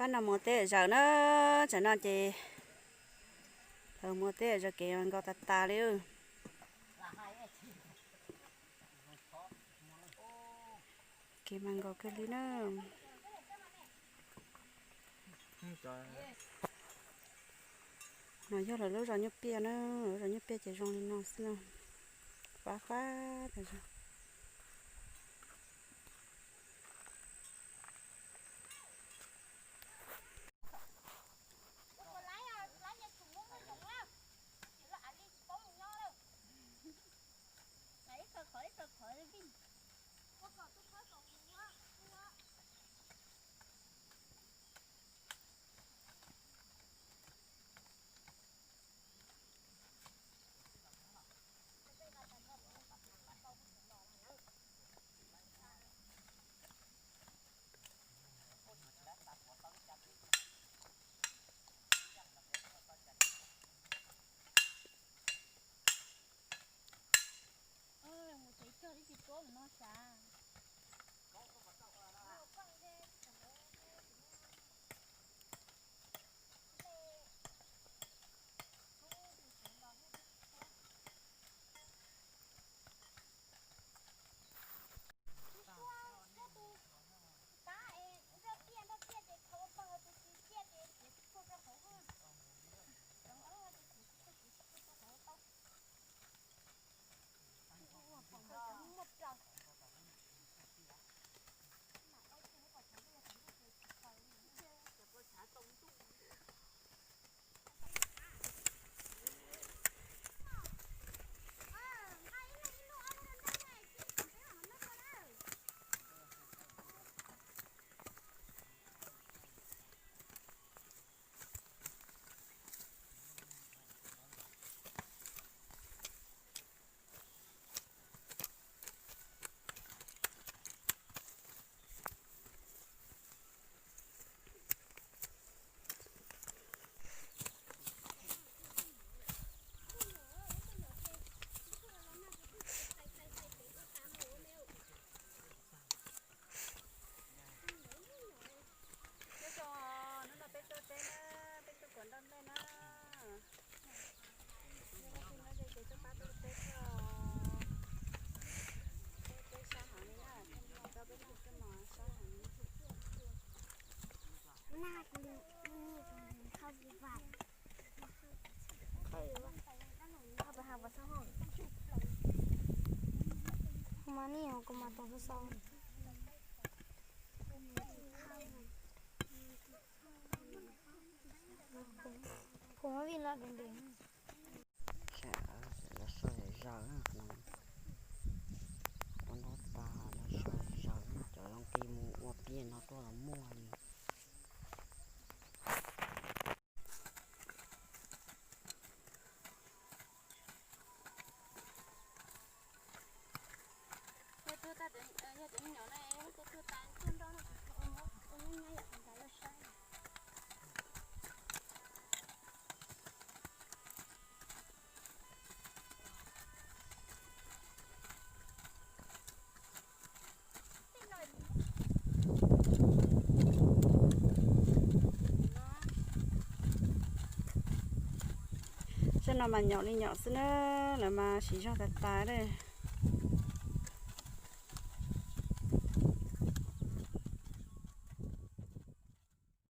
Pab no mus teb zaws na, tsam no ces lawv mus teb zaws kev mas nkaus tas tas li. Kev mas nkaus kawg li na. No yog lawv lub zos nyuj piaj na, lub zos nyuj piaj ces zoo li no xwb na. Fab fab tas zog. Nyob zoo, hnub no peb tuaj teb na, peb tuaj kuav nroj nplej na. Yog leej twg nyob ze ces tuaj pab tuaj teb thiab os. Peb teb sab heev li na, peb mus tau peb tus tuaj mos sab heev li. Saib, lawv soj zaws zaws no, ua nroj tas lawv soj zaws zaws, cov zoo li mus ua tiaj no tuaj los muaj li. Tej no mas nyom li nyom xwb na, lawv mas siv zog tas tas li.